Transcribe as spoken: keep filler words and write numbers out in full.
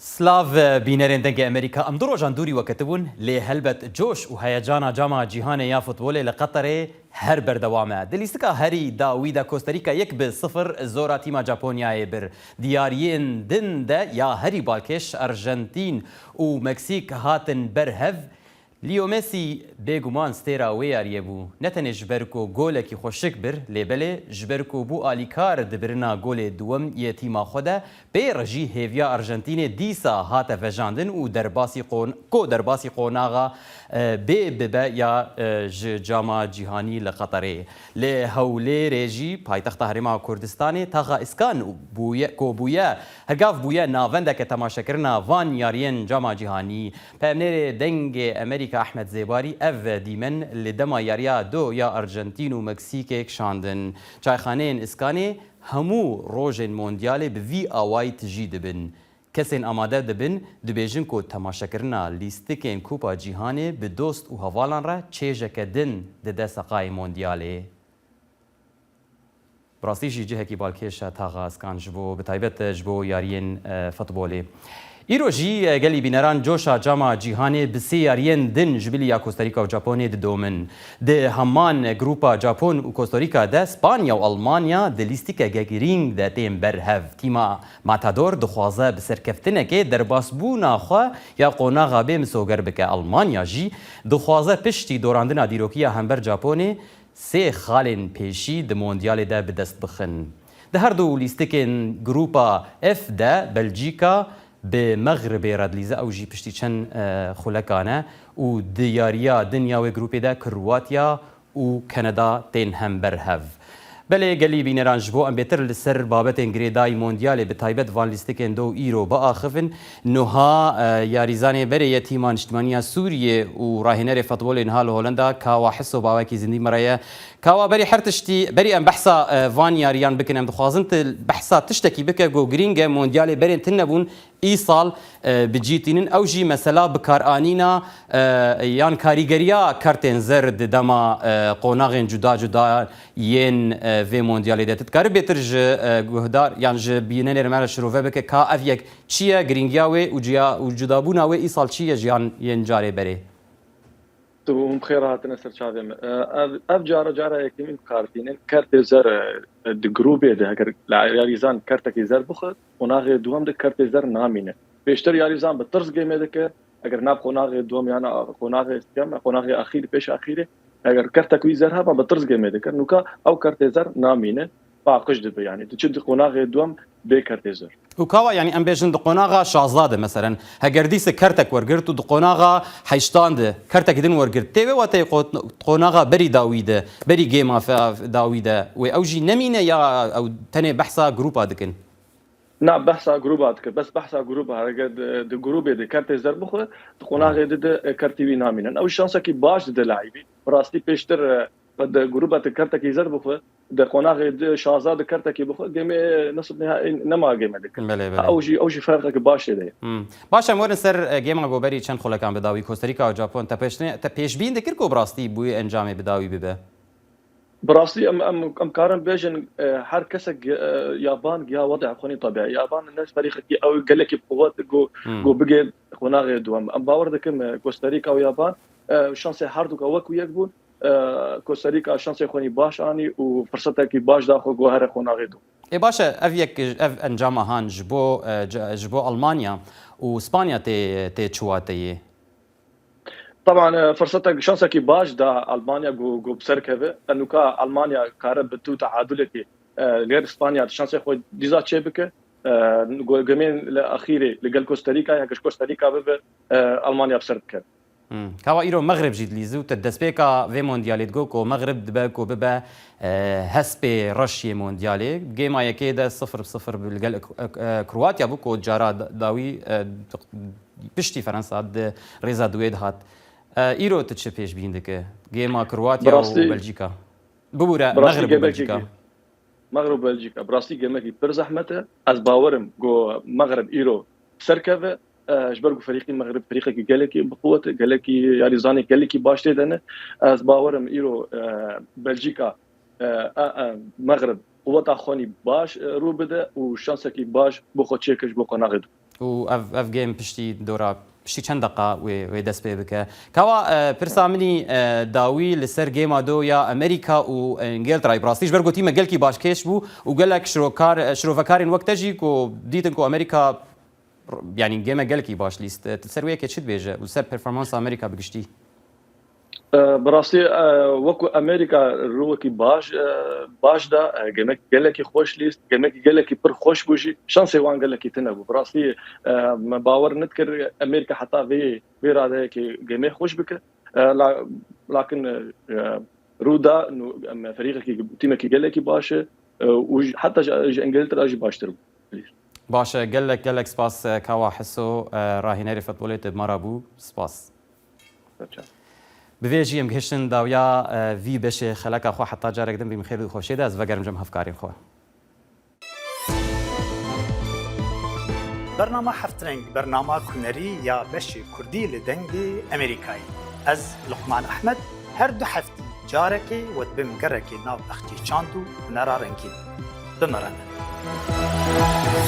Slav, e, bînerên Dengê Amerîka. Em du rojan dûrî weketibûn, lê helbet coş û heyecana Cama Cîhanê ya futbolê li Qeterê her berdewam e. Di lîstika herî dawî de Kosta Rîka yek bi sifir zora tîma Japonyayê bir. Di yariyên din de ya herî balkêş Arjantîn û Meksîk hatin ber hev. Leo Messi bêguman stêra wê yariyê bû. Ne tenê ji ber ku golekî xweşik bir, lê belê ji ber ku bû alîkar di birina golê duwem yê tîma xwe de, pê re jî hêviya Arjantînê dîsa hate vejandin û derbasî qon-, ku derbasî qonaxa, e, bê bibe ya, e, ji Cama Cîhanî li Qeterê. Li Hewlêrê jî, paytexta Herêma Kurdistanê, taxa Îskan bûye, ku bûye, hegav bûye navendeke temaşekirina van yariyên Cama Cîhanî. Peyamnêrê Dengê Amerîka Ahmed Zêbarî ev dîmen li dema yariya do ya Arjantîn û Meksîkê kişandin. Çayxaneyên Îskanê hemû rojên Mondyalê bi vî awayî tijî dibin. Kesên amade dibin, dibêjin ku temaşekirina lîstikên Kupa Cîhanê bi dost û hevalan re çêjeke din dide seqayê Mondyalê. Bi rastî jî cihekî balkêş e taxa Îskan ji bo, bi taybet ji bo yariyên, e, futbolê. Îro jî, e, gelî bîneran coşa Cama Cîhanê bi sê yariyên din ji bilî ya Kosta Rîka û Japonê didomin. Di heman grupa Japon û Kosta Rîka de Spanya û Almanya di lîstikeke girîng de tên ber hev. Tîma Matador dixwaze bi serkeftinekê derbasbûna xwe ya qonaxa bê misoger bike. Almanya jî dixwaze piştî dorandina dîrokiya hember Japonê sê xalên pêşî di Mondyalê de bi dest bixin. Di her du lîstikên Grupa F de Belcîka bi Mexribê re dilîze, ew jî piştî çend, e, xulekan e û di yariya din ya wê grûpê de Kroatya û Kanada tên hember hev. Belê gelî bîneran, ji bo em bêtir li ser babetên girêdayî Mondyalê, bi taybet van lîstikên do îro biaxivin, nuha, e, yarîzanê berê yê Tîma Niştimaniya Sûriyê û rahênerê futbolê niha li Holenda, Kawa Hiso, bi awayekî zindî me re ye. Kawa, berî her tiştî, berî em behsa, e, van yariyan bikin, em dixwazin tu behsa tiştekî bike ku girîng e, Mondyalê berên tune bûn, îsal, e, bi cî tînin. Ew jî mesela bikaranîna, e, yan karîgeriya kartên zer di dema, e, qonaxên cuda cuda yên, e, vê Mondyalê de. Tu dikarî bêtir ji, e, guhdar yan ji bînerê me re şirove bike ka ev yek çi ye, girîngiya wê û ciya-, û cudabûna wê îsal çi ye ji yan yên carê berê? Tu hûn bi xêr hatine ser çavê min. E, ev, ev cara, cara yekemîn dikar tînin. Kertê zer, e, di grûbê de, heger yarîzan kertekî zer bixwe, qonaxê duwem de kertê zer namîne. Pêştir yarîzan bi tirs gêmê dike, eger nav qonaxê duwem yana qonaxê siyam, qonaxê axîr, pêş axîrê, eger kertek wî zer heba, bi tirs gêmê dike. Nûka ew kertê zer namîne. Paqij dibe, yanî tu çi di qonaxê duwem bê kertê zer. Û Kawa, yanî em bêjin di qonaxa şazda de, meselen, heger dîse kertek wergirt û di qonaxa heştan de kertekî din wergirt, tê wê wateyê qo-, qonaxa berî dawî de, berî gêma fe-, dawî de wê ew jî nemîne ya ew tenê behsa grûpa dikin? Na, behsa grûba dike, bes behsa grûba, heger di, di grûbê de kertê zer bixwe, di qonaxê de de, e, kertî wî namînin. Ew şansekî baş dide laîbî. Bi rastî pêştir, e, di grûba de kertekî zer bixwe, di qonaxê di şaza di kertekî bixwe, gemê nisib nihayî nema gemê dikin. Belê, belê. Ew jî, ew jî ferqekî baş tê de ye. Hmm. Baş, em werin ser, e, gêma goberî çend xulekan bi dawî Kosta Rîka û Japon. Te pêşne-, te pêşbîn dikir ku bi rastî bûyî encamê bi dawî bibe? Bi rastî em, em, em karin bêjin, e, her kesek, e, yaban giha wedê xwe nî tebiî. Yaban ne ferîqekî ew gelekî bi quwet go, Hmm. go bigê qonaxê duwem. Em bawer dikim, e, Kosta Rîka û Yaban, e, şansê herduka wek û yek bûn. E, Kosta Rîka şansê xwe nî baş anî û firsetekî baş da xwe go here qonaxê duwem. Ê baş e, ev yek, ev encama han ji bo, e, ji, ji bo Almanya û Spanya tê, tê çi wateyê? Teban, e, firsetek, şansekî baş da Almanya ku, ku bi ser keve. Enûka Almanya kare bi tu teadulekî, e, li gel Spanya şansê xwe dîza çê bike. E, go-, gemên li axîrê li gel Kosta Rîka, ya ji Kosta Rîka bibe, e, Almanya bi ser dikeve. Hmm. Kawa îro Mexrib jî dilîzî û te destpêka vê mondyalê digot ku Mexrib dibe ku bibe, e, hespê reş yê mondyalê. Gêma yekê de sifir sifir li gel, e, e, Kroatya bû ku cara da-, dawî, e, piştî Ferensa di rêza duwê de hat. E, îro tu çi pêşbîn dike? Gêma Kroatya Bi rastî, û Belcîka. Bibûre, bi rastî Mexrib û gemekî Belcîka. Mexrib û Belcîka. Bi rastî gemekî pir zehmet e. Ez bawerim ku Mexrib îro serkeve, e, ji ber ku ferîqî Mexrib ferîqekî gelekî bi quwet e, gelekî yarîzanê gelekî baş tê de ne. Ez bawerim îro, e, Belcîka, e, e, e, Mexrib quweta xwe nî baş, e, rû bide û şansekî baş bo xwe çêke ji bo qonaxê du. û ev, ev game piştî dora, piştî çend deqa wê, wê dest pê bike. Kawa, e, pirsa min î, e, dawî li ser gêma do ya Amerîka û Îngilterayê. Bi rastî ji ber ku tîmek gelkî baş kêş bû û gelek şirokar, e, şirovekarên wek te jî ku dîtin ku Amerîka, yanî gêmek gelekî baş lîst. E, tu ser wê yekê çi dibêje û ser performansa Amerîka bi giştî? E, bi rastî, e, wekî Amerîka rûwekî baş, e, baş da, e, gemek gelekî xweş lîst, gemekî gelekî pir xweş bû jî. Şansê wan gelekî tune bû. Bi rastî, e, me bawer nedikir Amerîka heta vê, vê radeyekê gemê xweş bike. E, la, lakin, e, rû da, nû, em, ferîqekî, tîmekî gelekî baş e, e, û ji, heta ji, ji Îngiltera jî baştir bû. Baş e, gelek, gelek spas, e, Kawa Hiso, e, rahînerê futbolê te bi me re bû. Spas. Bi vê jî em gihiştin dawiya, e, vî beşê xeleka xwe. Heta carek din bî min xêr û xweşiyê de, ez vegerim cem hevkarên xwe. Bernama Heft Reng, bernama hunerî ya beşê kurdî li Dengê Amerîkayê. Ez, Luqman Ehmed, her du heftî carekê we dibim gerekê nav bexçê çand û hunera rengîn. Bi me re ne.